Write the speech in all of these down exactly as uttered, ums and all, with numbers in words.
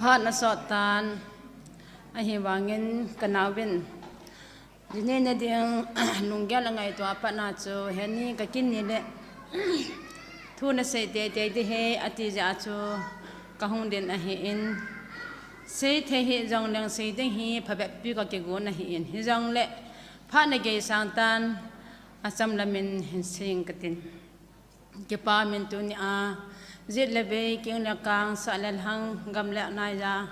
Phat na sot tan, ahivangin ka nauvin, ji neina ding lunggel a ngaito a pat na chu, heni ka kin ni le, thu na sei teitei ding ahi, ati jeh a chu ka hung din ahi in, sei thei hih jongleng sei ding hi phabep pi ka kigon ahi in, hijongle phat na gei sang tan, a cham lamin hin sei ing ka tin. Kipa min tuni a, jit le vei, king le kang, sah le lhang, gam le naiya,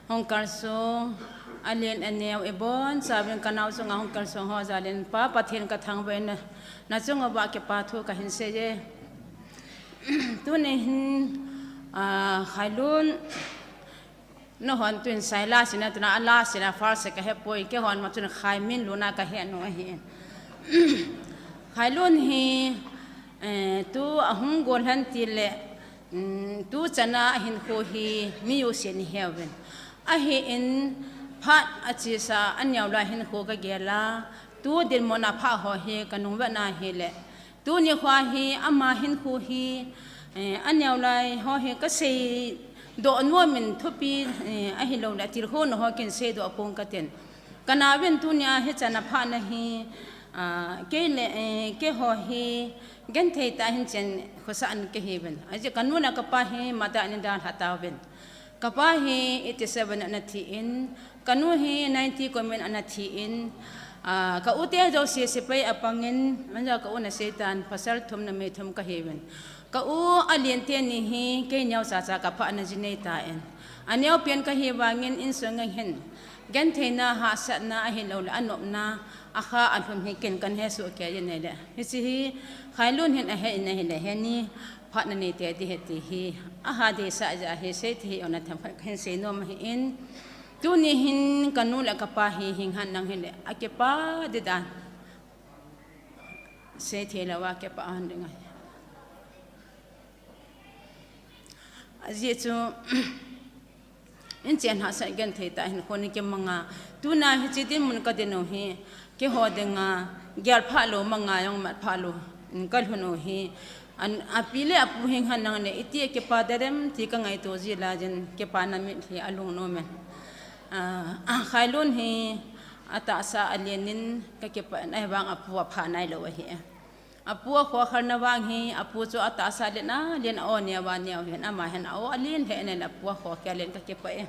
hung kalsong, alen aneo, ibon chauvin ka nao chunga hung kalsong ho jal in, Pa Pathen ka thangvah in, na chunga vah kipa thu ka hin sei e. Tuni hin, a, Khailun, na hon tun Silas in a tuna a last in a first ka he poi, keihon ma tun Khai Minlun a ka he nu ahi. Khailun hi, eh, tu a hung gol hen ti le, mm, tu chan a hinkho hi mi u sin hi uvin. Ahi in phat a chesa a neo lai hinkho ka gel a, tu dinmun a pha ho hi ka nung ve na hi le, Tuni khoa hi ama hinkho hi, eh, a neo lai ho hi ka seidoh nom in thupi, eh, ahilou le, tilkhouna ho kin seidoh pong ka tin. Ka nauvin tuni a hichan a phat na hi, ah, kei le, eh, keiho hi genthei tah a hin chen khosah in ka hi uvin. Ajeh ka nu le ka pa hi mata in dalha tauvin. Ka pa hi eighty seven ana thi in, ka nu hi ninety kum in ana thi in, ah, ka u te jouse sepai a pang in, anja ka u na sei tan, pasal thum numei thum ka hi uvin. Ka u alen teni hi, kei neo chacha ka pha ana ji nei ta in. A neo pen ka hi vangin insung a hin, gentheina, hahsatna, ahilou le, a nopna, a kha, a lhum hi ken kan he soh kei in ahi le. Hiche hi, Khailun hin a he in ahi le, heni, Phat na nei tei ding ahi ti hi, a ha dei sah jeh a hi sei thei hi, ona themkhat ka hin sei nom ahi in, tuni hin ka nu le ka pa hi hing hen lang hi le, a kipa ding dan. Sei thei lou a kipa hon ding ahi. Ajeh chu, Inchen hahsat genthei tah a hinkho hi kimang a. Tuna hiche dinmun ka din u hi, keiho dinga, gel pha lou, manga jong mat pha lou, in ka lhun u hi. An, a pi le a pu hing hen lang le, iti a kipa dem ti ka ngaito ji lai jin, kipana mit hi a lung nom in. Ah, Khailun hi, a tahsa a len in ka kipa in, ahivang a pu a pha nai lou ahi. A pu a khokhal na vang hi, a pu chu a tahsa len a, len a o neo a neo hin, ama hin a o a len lheh in a pu a khokhal len ka kipa e.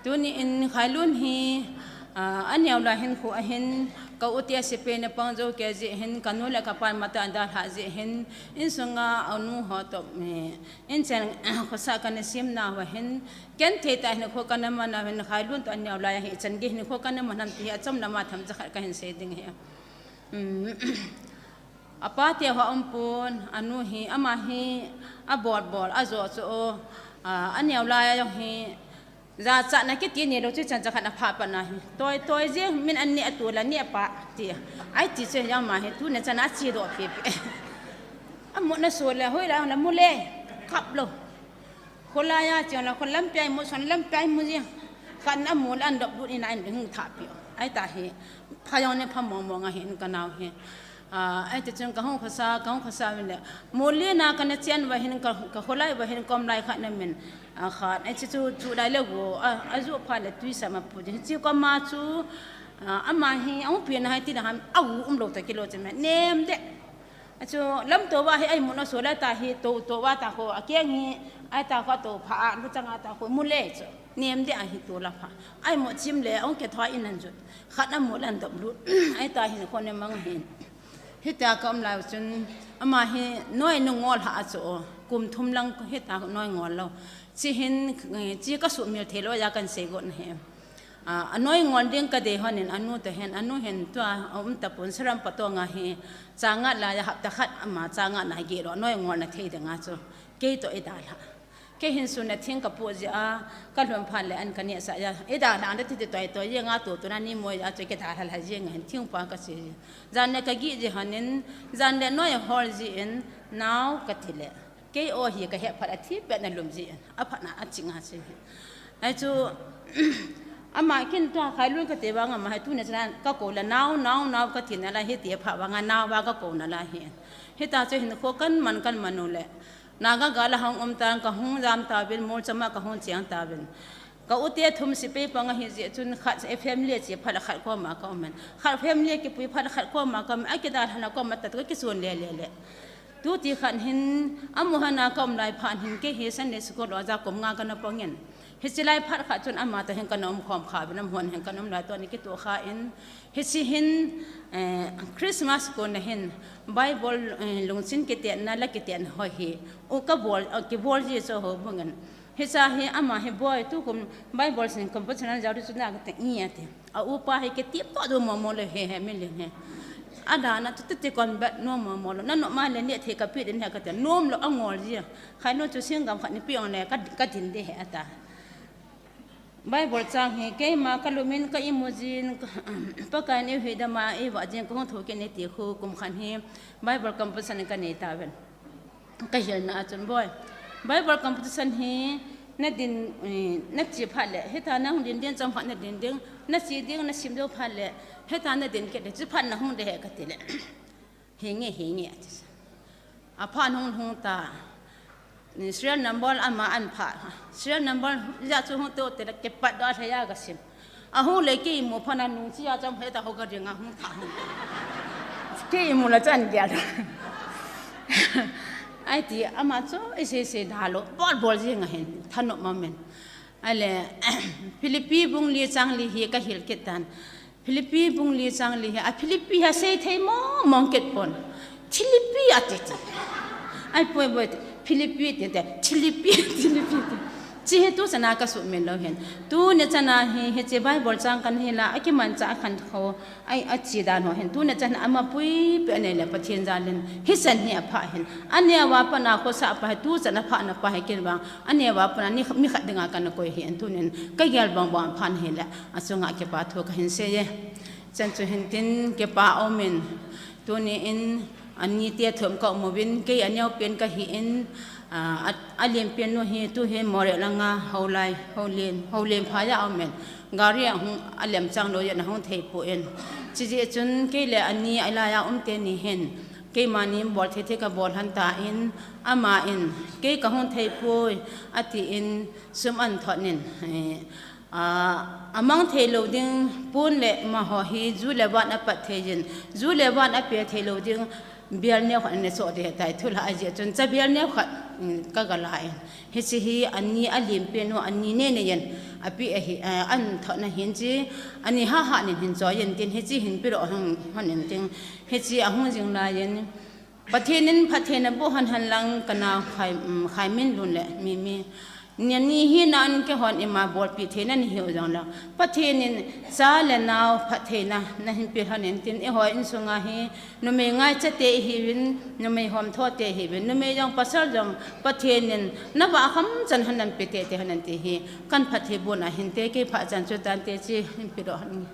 Tuni in Khailun hi, ah, a neo lai hinkho a hin, ka u te a sepai na pang jou kei jeh hin, ka nu le ka pa in mata a dalha jeh hin, insung a a nu ho toh, eh, inchen khosah ka na sem na uva hin, genthei tah a hinkho ka na man a hin, Khailun toh a neo lai a hi, ichan gei hinkho ka na man ham ti hi, a chom lam a themcha khat ka hin sei ding ahi. Um, A pa te ho a um pon, a nu hi, ama hi, a bol bol, a jo chu o, a, a neo lai a jong hi, jachatna kiti neilou chu chan cha khat a pha pat na hi. Toi, toi jeng, min an neh a tol a neh a pah, ti. Ahi ti chu ama hi, tuni chan a che doh pi pi. A mut na so le, hoi la, la mu le, kap lou. Kholai a cheng la, kho lampi a imu son, lampi a imu jeng. Khat na mu le an dop lut in a in hung thah pi. Ahi ta hi, pha jong ne pha mong mong a hin ka nao hi. Ah, ahi ti chun ka hung khosa, ka hung khosa vin le. Mol lina ka na chen uva hin ka, ka kholai uva hin kom lai khat na min. Ah, khat, ahi ti chu, chu lai le go, a, a ju pha le tui sa ma pu jeng. Chi kom a chu, ah, ama hi, a hung pi na hai ti na ham, a u um lou ta kilo che me. Nem de. Achu, lamto uva hi a imut na so le ta hi, to, to uva ta kho, a keng hi, ahi ta kho, to pha a, lu chang a ta kho, mu le chu. Nem de a hi to la pha. A imut chim le, ong ke thoi in an jut. Khat na mu le an dop lut. Ahi ta hin kho ne mang hin. Hita ka um lai chun, ama hi, noi nu ngol ha a chu, kum thum lang hita noi ngol lou. Chi hin, eh, chi ka sumil thei lou a kan sei got na hi. Ah, a noi ngol ding ka dei hon in, a nu toh hin, a nu hin tua, a um ta pon saram patong a hi, cha ngat lai a hapta khat ama cha ngat na geh lou, noi ngol na thei ding a chu, kei toh i dalha. Kei hin sun a thing ka pu jeh a, ka lhun phat le an ka neh sah a, i dalha an da ti ti toi toi, jeng a tu tu na ni moi a chu kei dalha la jeng a hin thing pa ka si. Jan le ka gih ji hon in, jan le noi hol ji in, nao ka ti le. Kei o hi ka he phat a thi pet na lum ji, a phat na a ching a chi. Ahi chu, ama kin tua Khailun ka ti vang ama hi tuni chan ka ko la nao, nao, nao ka ti na la hi ti pha vang a nao va ka ko na la hi. Hita chu hinkho kan man kan man u le. Naga gal a hung um tan ka hung jam ta vin, mol chama ka hung cheng ta vin. Ka u te thum sepai pang ahi jeh chun khat, eh, family a che phat le khat koma ka um in. Khat family a kipui phat le khat koma ka um in. Akidalhan a koma tat ka kisun le le le. Tuti khat hin, amu hana ka um lai phat hin kei hi Sunday school oja kum nga kana pang in. Hiche lai phat khat chun ama toh hin kana um khom kha uvin, amu hon hin kana um lai toh ni kitoh kha in. Hiche hin, eh, Christmas kon a hin Bible, eh, lungchin kitenna la kiten ho hi u ka bol, eh, kibol ji chu ho bang in. Hiche hi ama hi boi tukum Bible sin composition an jao di chu na ka te nge ati. A upa hi kiti po du mo mo le he he mi le he. Ada na tu ti kon bet no mo mo lo. Na no ma le ne the ka pi den he ka te nom lo angol ji. Khai no chu sing gam khat ni pi ong le ka, ka din de he ata. Bible chang hi keima ka lumin ka imu jin, Pakai in eihuhdam a, eivah jin ka hung thou kit e ti khu kum khat hi Bible composition ka nei tauvin. Ka hilna a chun boi. Bible composition hi na din, eh, na che phat le, hita na hung din din chom phat na din ding, na che ding na sim deu phat le, hita na din kit le, che phat na hung de he ka ti le. Hi nge, hi nge, ati. Aphat hung hung ta. Ni serial number ama an phat. Serial number ja chu hung to te la kipat do a thei a ka sim. Ahung le kei mu phat na nung chi a chang he ta ho ka ring a hung ta hung. Kei mu la chan dia da. Ai ti ama chu i se se da lo. Bol bol jing a hin. Thanop ma men. Ale, Philippi bung li chang li hi ka hil kit tan. Philippi bung li chang li hi, a Philippi ha sei thei mong mong kit pon. Philippi ati ti. Ai poi poi, Philippi ti te, Philippi, Philippi ti. Chi hi tu chana ka sumil lou hin. Tuni chana hi, hiche Bible chang kan hil a, akimancha a khan kho, ai ache dan ho hin. Tuni chana ama puipi anei le Pathen jal in. Hichan hi apha hin. Aneo a pat na khosa pa hi, tu chana pha na pa hi kin vang. Aneo a pat na ni, mi khat dinga kana koi hi, tunin ka gel bang bang phan hi le. Achunga kipa thu ka hin sei e. Chan chu hin tin kipa um in, tuni in ani te thum ka um uvin, kei aneo pen ka hi in, a, a, alem pen nu hi tu hi Moreh langa Houlai, Houlen, Houlen phai a um in, gari a hung alem chang lou jeh in ahung thei poi. Chi jeh chun kei le ani a lai a um teni hin, keima ni bol thei thei ka bol han tan, ama in, kei ka hung thei poi, ati in sum an thot in, eh, A, amang thei lou ding pon le ma ho hi, ju le van apat thei jin, ju le van ape thei lou ding, bial neo khat ana cho de tai, thulha a jeh chun, cha bial neo khat, mm, ka ga la in. Hiche hi ani alem pen nu, ani nei nei in, ape ahi, a, an thot na hin chi, ani ha ha nin hin cho in tin, hiche hin pe ro hang, hon in tin, hiche ahung jing lai in, Pathen in phattheina boh hen hen lang ka nao Khai, um, Khaiminlun le Mimi. Ni ani hi nan keihon ima bolpi theina ni hiu jong lang. Pathen in cha le nao phattheina nahin pe hen in tin eiho insunga hi numei ngaicha te ihiuvin, numei homtho te ihiuvin, numei jong pasal jong Pathen in navah kham chan hen nan pe tei tei hen in ti hi kan phatthei bon ahin te kei phat chan chu tante chi hin pe doh hen.